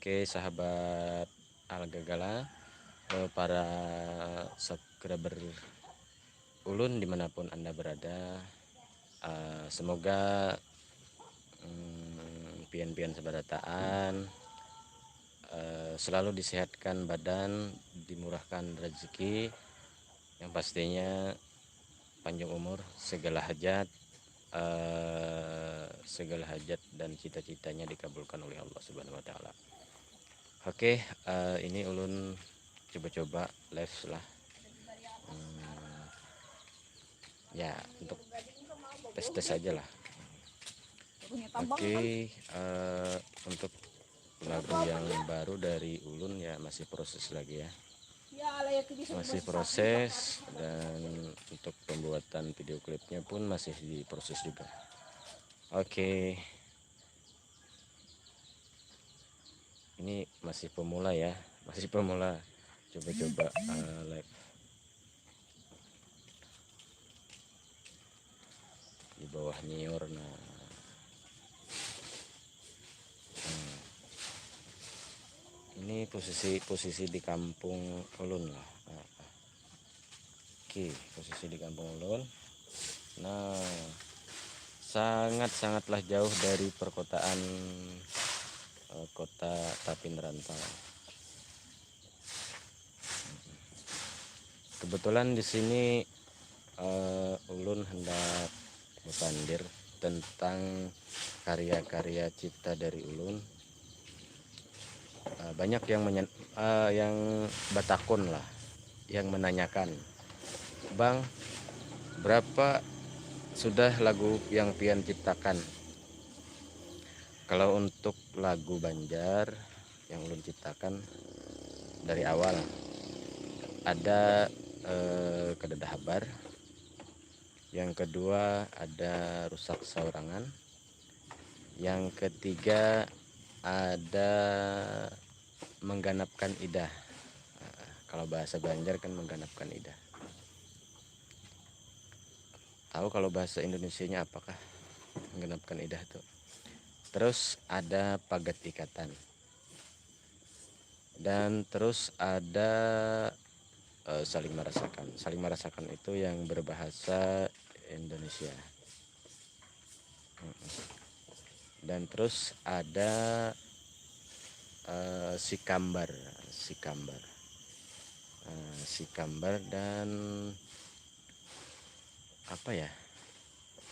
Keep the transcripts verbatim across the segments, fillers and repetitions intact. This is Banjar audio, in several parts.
Oke, sahabat Al Gagala, eh, para subscriber ulun dimanapun Anda berada, eh, semoga mm, pian-pian sabarataan eh, selalu disehatkan badan, dimurahkan rezeki, yang pastinya panjang umur, segala hajat eh, segala hajat dan cita-citanya dikabulkan oleh Allah Subhanahu wa Taala. Oke, eh, ini ulun coba-coba live lah. Hmm, ya, untuk tes-tes aja lah. Oke, eh, untuk lagu yang baru dari ulun ya masih proses lagi ya. Masih proses dan untuk pembuatan video klipnya pun masih diproses juga. Oke. Ini masih pemula ya, masih pemula. Coba-coba eh, live di bawah nyiur. Nah, hmm. Ini posisi posisi di kampung ulun lah. Nah, oke, posisi di kampung ulun. Nah, sangat-sangatlah jauh dari perkotaan eh, kota Tapin Rantau. Kebetulan di sini eh, ulun hendak berpandir tentang karya-karya cipta dari ulun. Eh, banyak yang menyen- eh, yang batakun lah, yang menanyakan, "Bang, berapa sudah lagu yang pian ciptakan?" Kalau untuk lagu Banjar yang ulun ciptakan dari awal, ada eh, Kadada Habar, yang kedua ada Rusak Saurangan, yang ketiga ada Mengganapkan Idah. Nah, kalau bahasa Banjar kan mengganapkan idah. Tahu kalau bahasa Indonesianya apakah mengganapkan idah tuh? Terus ada Pagat Ikatan. Dan terus ada eh, Saling Merasakan. Saling Merasakan itu yang berbahasa Indonesia. Mm-mm. Dan terus ada eh, Sikambar, Sikambar. Eh, Sikambar dan apa ya?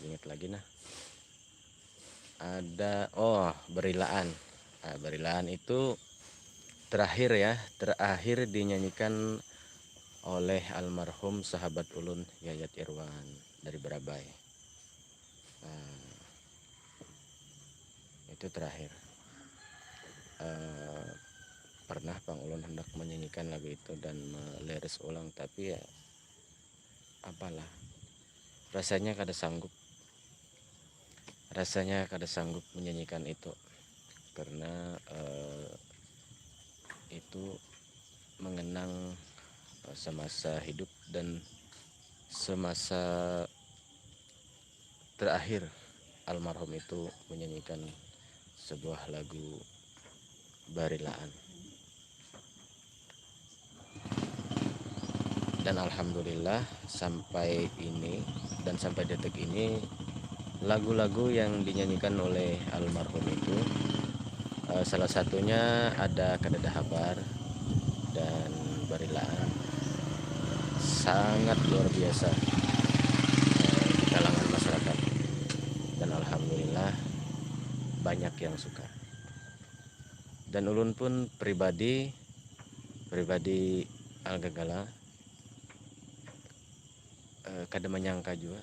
Ingat lagi nah. Ada, oh, Berilaan. Nah, Berilaan itu terakhir ya, terakhir dinyanyikan oleh almarhum sahabat ulun Yayat Irwan dari Berabai. Nah, itu terakhir. Eh, pernah pang ulun hendak menyanyikan lagu itu dan meliris ulang, tapi ya apalah, rasanya kada sanggup, rasanya kada sanggup menyanyikan itu karena eh, itu mengenang eh, semasa hidup dan semasa terakhir almarhum itu menyanyikan sebuah lagu Barilaan. Dan alhamdulillah sampai ini dan sampai detik ini lagu-lagu yang dinyanyikan oleh almarhum itu eh, salah satunya ada Kadada Habar dan Barilaan sangat luar biasa eh, di kalangan masyarakat dan alhamdulillah banyak yang suka. Dan ulun pun pribadi pribadi Al Gagala eh, kada menyangka juga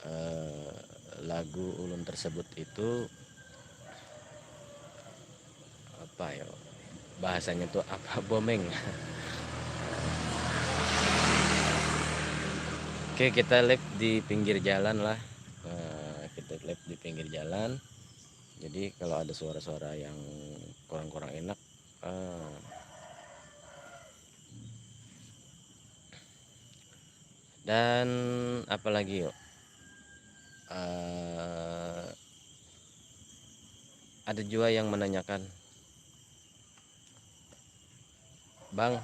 eh, lagu ulun tersebut itu apa ya, bahasanya tuh apa, booming. Oke, kita live di pinggir jalan lah. Nah, kita live di pinggir jalan. Jadi kalau ada suara-suara yang kurang-kurang enak, eh, dan apalagi yuk, eh, ada juga yang menanyakan Bang,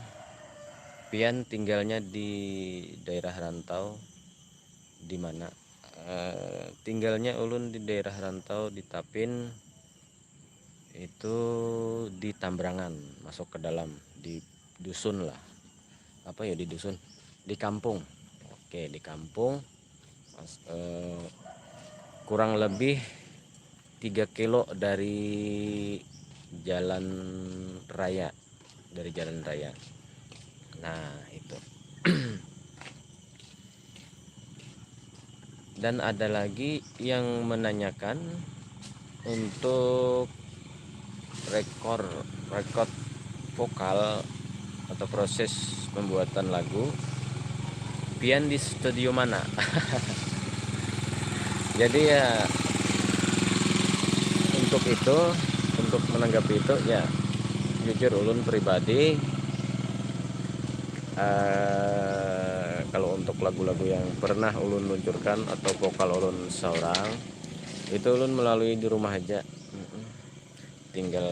pian tinggalnya di daerah rantau di mana? Eh, tinggalnya ulun di daerah rantau di Tapin, itu di Tambrangan, masuk ke dalam, di dusun lah. Apa ya, di dusun? Di kampung. Oke, di kampung. Mas, eh, kurang lebih tiga kilo dari jalan raya, dari jalan raya. Nah, itu. Dan ada lagi yang menanyakan untuk rekor, rekod vokal atau proses pembuatan lagu, pian di studio mana? Jadi ya, untuk itu, untuk menanggapi itu ya, jujur ulun pribadi, eh, kalau untuk lagu-lagu yang pernah ulun luncurkan atau vokal ulun seorang, itu ulun melalui di rumah aja. Mm-mm. Tinggal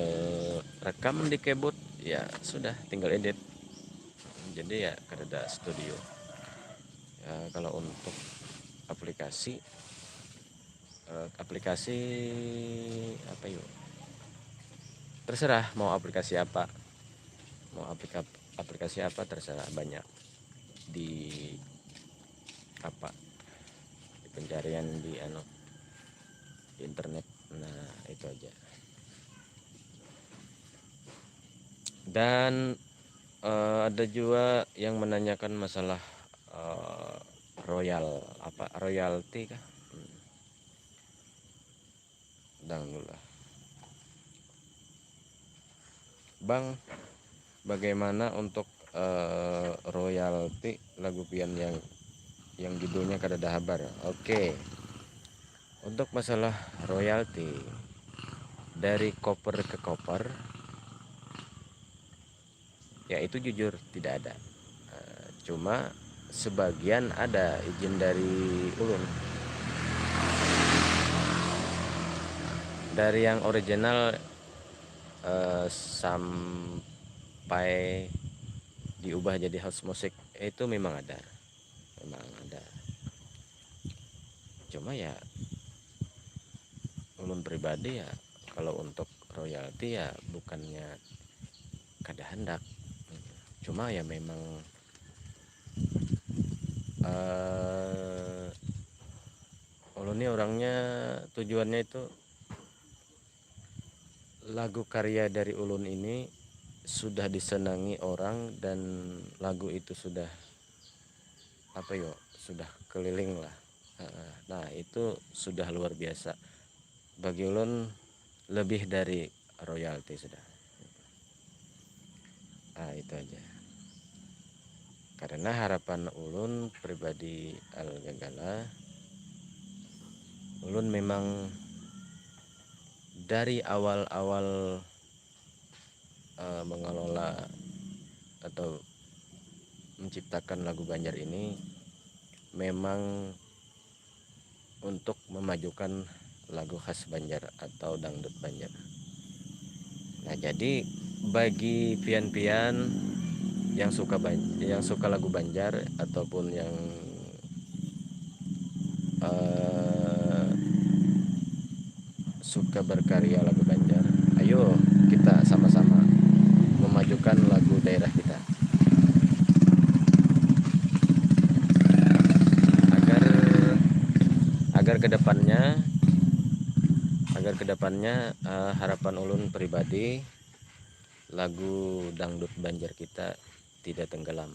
rekam di keyboard, ya sudah, tinggal edit. Jadi ya kada ada studio. Ya, kalau untuk aplikasi, eh, aplikasi apa yuk? Terserah mau aplikasi apa. Mau aplika-, aplikasi apa, terserah, banyak di apa, di pencarian di anu, di internet. Nah, itu aja. Dan, eh, ada juga yang menanyakan masalah, eh, royal, apa, royalti kah? Hmm. Dang dulu lah. Bang, bagaimana untuk, eh, royalti lagu pian yang, yang judulnya Kadada Habar? Oke. Untuk masalah royalti, dari cover ke cover, ya, itu jujur tidak ada. Eh, cuma sebagian ada izin dari ulun. Dari yang original, eh, sampai diubah jadi house music, itu memang ada. Memang ada. Cuma ya, ulun pribadi ya, kalau untuk royalti ya bukannya kada handak. Cuma ya memang, eh, ulun ni orangnya tujuannya itu lagu karya dari ulun ini sudah disenangi orang dan lagu itu sudah, apa yo, sudah keliling lah. Heeh. Nah, itu sudah luar biasa. Bagi ulun lebih dari royalti sudah. Ah, itu aja. Karena harapan ulun pribadi Al Gagala, ulun memang dari awal-awal, eh, mengelola atau menciptakan lagu Banjar ini memang untuk memajukan lagu khas Banjar atau dangdut Banjar. Nah, jadi bagi pian-pian yang suka ban-, yang suka lagu Banjar ataupun yang, eh, suka berkarya lagu Banjar, ayo kita sama-sama memajukan lagu daerah kita. Agar, agar kedepannya, agar kedepannya, eh, harapan ulun pribadi, lagu dangdut Banjar kita tidak tenggelam.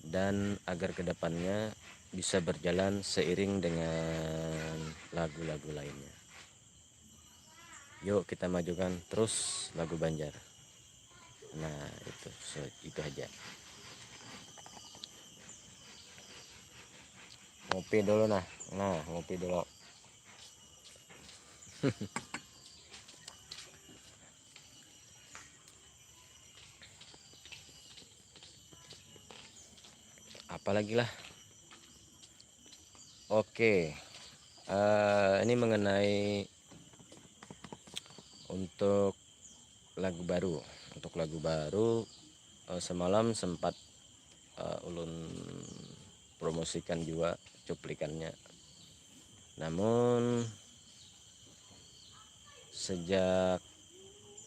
Dan agar kedepannya bisa berjalan seiring dengan lagu-lagu lainnya. Yuk kita majukan terus lagu Banjar. Nah, itu, se-, itu aja. Ngopi dulu nah. Nah, ngopi dulu. Apa lagi lah? Oke. Eh, ini mengenai untuk lagu baru. Untuk lagu baru, eh, semalam sempat, eh, ulun promosikan juga cuplikannya. Namun sejak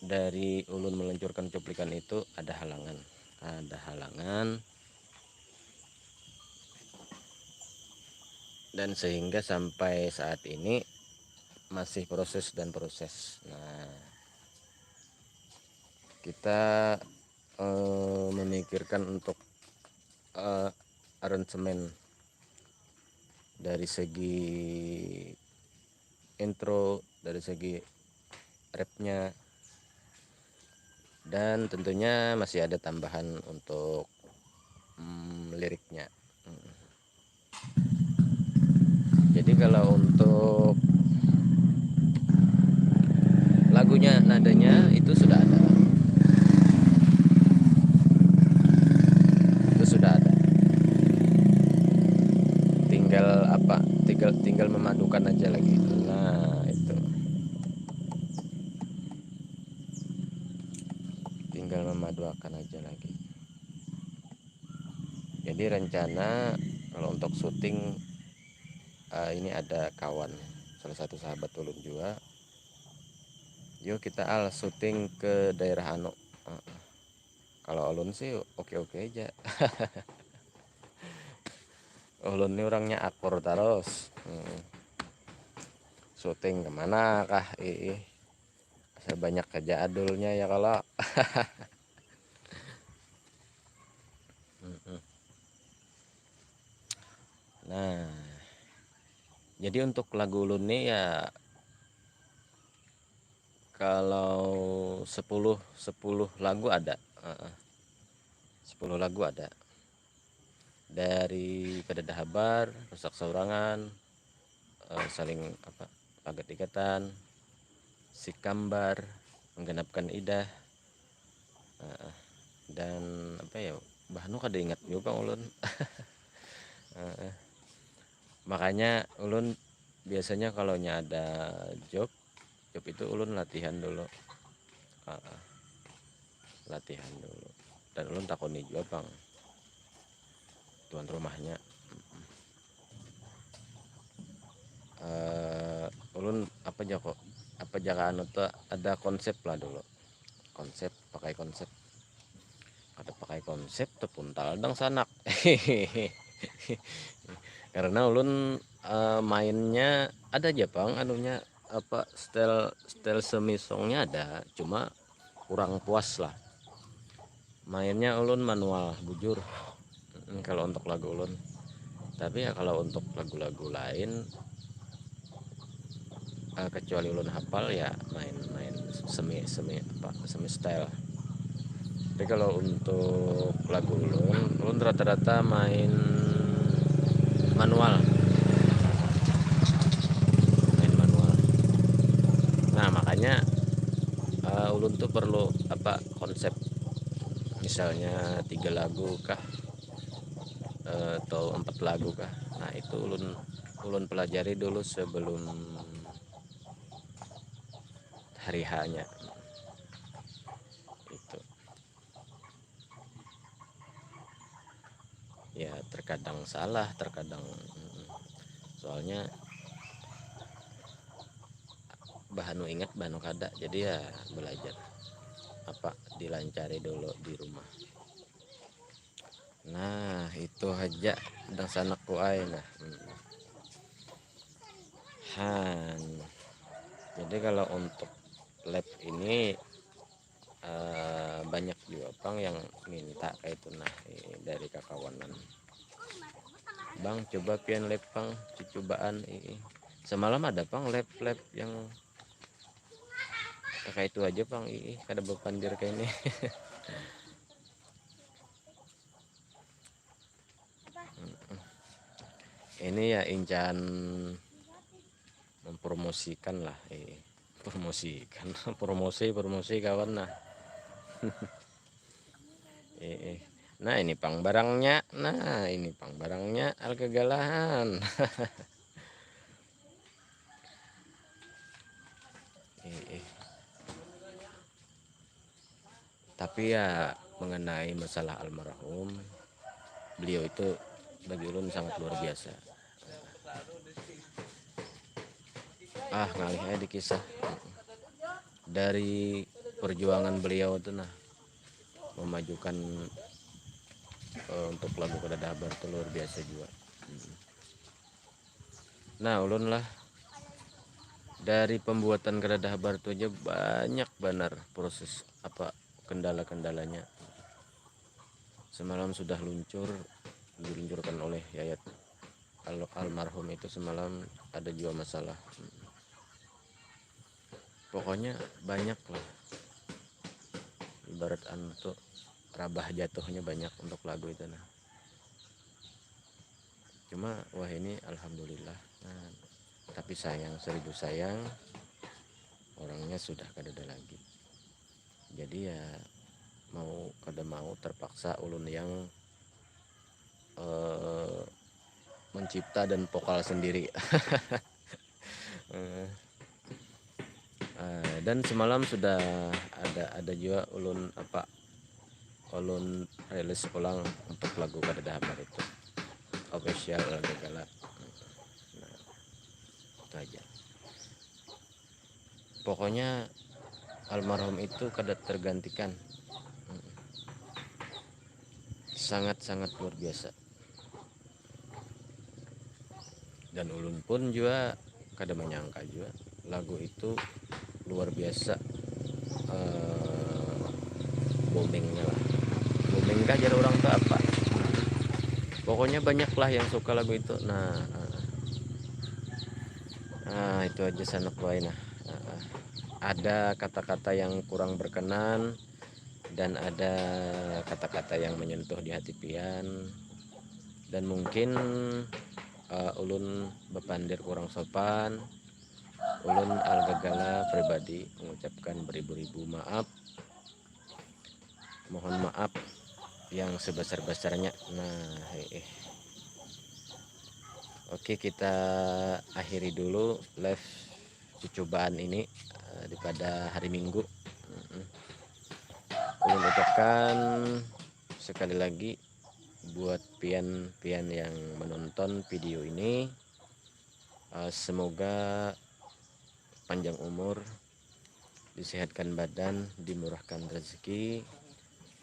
dari ulun meluncurkan cuplikan itu ada halangan, ada halangan, dan sehingga sampai saat ini masih proses dan proses. Nah, kita, eh, memikirkan untuk, eh, aransemen dari segi intro, dari segi rapnya, dan tentunya masih ada tambahan untuk, mm, liriknya. Mm. Jadi kalau untuk lagunya, nadanya itu sudah ada. Itu sudah ada. Tinggal apa? Tinggal, tinggal memadukan aja lagi. Nah, itu. Tinggal memaduakan aja lagi. Jadi rencana kalau untuk syuting, eh, ini ada kawan, salah satu sahabat ulun juga. Yuk kita al syuting ke daerah anu. Heeh. Kalau ulun sih oke-oke aja. Ulun ni orangnya akur terus. Hmm. Syuting kemana kah? Ih, ih. Asal banyak kerja adulnya ya kalau. Mm-mm. Nah, jadi untuk lagu ulun nih ya, kalau sepuluh, sepuluh lagu ada. Heeh. Sepuluh lagu ada. Dari Kadada Habar, Rusak Saurangan, eh, Saling apa, Pagat Ikatan, Sikambar, Menggenapkan Idah, heeh, dan apa ya, bah nu kada ingat juga pang ulun. Heeh. Makanya ulun biasanya kalau nya ada job, job itu ulun latihan dulu. Heeh. Latihan dulu. Dan ulun takuni jua pang tuan rumahnya. Eh, ulun apa ja kok, apa ja ka anu tuh, ada konsep lah dulu. Konsep, pakai konsep. Kada pakai konsep, tepuntal dangsanak. Karena ulun, eh, mainnya ada ja pang anunya, apa, style, style semi songnya ada, cuma kurang puas lah. Mainnya ulun manual, bujur. Mm, kalau untuk lagu ulun. Tapi ya kalau untuk lagu-lagu lain, eh, kecuali ulun hafal ya main-main semi, semi apa, semi style. Tapi kalau untuk lagu ulun, ulun rata-rata main manual. Main manual. Nah, makanya, eh, ulun tuh perlu apa, konsep. Misalnya tiga lagu kah, eh, atau empat lagu kah. Nah, itu ulun, ulun pelajari dulu sebelum hari H-nya. Itu. Ya, terkadang salah, terkadang, mm, soalnya bahanu ingat, bahanu kada. Jadi ya belajar apa, dilancari dulu di rumah. Nah, itu haja dangsanakku ai. Nah, mm. Han. Jadi kalau untuk live ini, eh, banyak juga pang yang minta kayak itu nah, eh, dari kakawanan. Bang, coba pian live pang, cucubaan, eh. Semalam ada pang live-live yang kayak itu aja pang, eh, kada bapandir kayak ini. Mm-mm. Ini ya incan mempromosikan lah, eh. Promosikan, promosi, promosi kawan nah. Eh, eh. Nah, ini pang barangnya, nah, ini pang barangnya, al kegalahan. Eh, eh. Tapi ya mengenai masalah almarhum, beliau itu bagi ulun sangat luar biasa. Ah, ngalih aja di kisah dari perjuangan beliau tuh, nah, memajukan, eh, untuk lagu Kadada Habar tuh luar biasa juga. Hmm. Nah, ulun lah, dari pembuatan Kadada Habar tuh aja banyak banar proses apa kendala-kendalanya. Semalam sudah luncur, diluncurkan oleh Yayat. Al-, almarhum itu semalam ada juga masalah. Hmm. Pokoknya banyak lah. Ibarat anu tuh, rabah jatuhnya banyak untuk lagu itu, nah. Cuma wah, ini alhamdulillah. Nah, tapi sayang, seribu sayang, orangnya sudah kadada lagi. Jadi ya, mau kada mau, terpaksa ulun yang, eh, mencipta dan vokal sendiri. Eh, eh, dan semalam sudah ada, ada juga ulun apa, ulun rilis ulang untuk lagu Kadada Habar itu, official Al Gagala. Nah, itu aja. Pokoknya almarhum itu kada tergantikan. Sangat-sangat luar biasa. Dan ulun pun juga kada menyangka juga lagu itu luar biasa, eh, boomingnya lah. Booming kah jar orang tuh apa? Pokoknya banyak lah yang suka lagu itu. Nah, eh. Nah, itu aja sanak wae nah. Eh, eh. Ada kata-kata yang kurang berkenan dan ada kata-kata yang menyentuh di hati pian, dan mungkin, eh, ulun bapandir kurang sopan. Ulun Al Gagala pribadi mengucapkan beribu-ribu maaf. Mohon maaf yang sebesar-besarnya. Nah, eh, eh. Oke, kita akhiri dulu live cucubaan ini, eh, di pada hari Minggu. Mm-mm. Ulun ucapkan sekali lagi buat pian-pian yang menonton video ini, eh, semoga panjang umur, disehatkan badan, dimurahkan rezeki,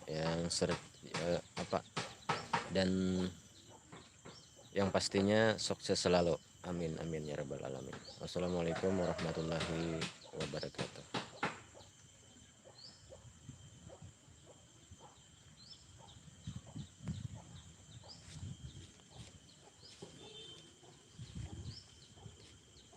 yang seret-, eh, apa, dan yang pastinya sukses selalu. Amin, amin ya rabbal alamin. Wassalamualaikum warahmatullahi wabarakatuh.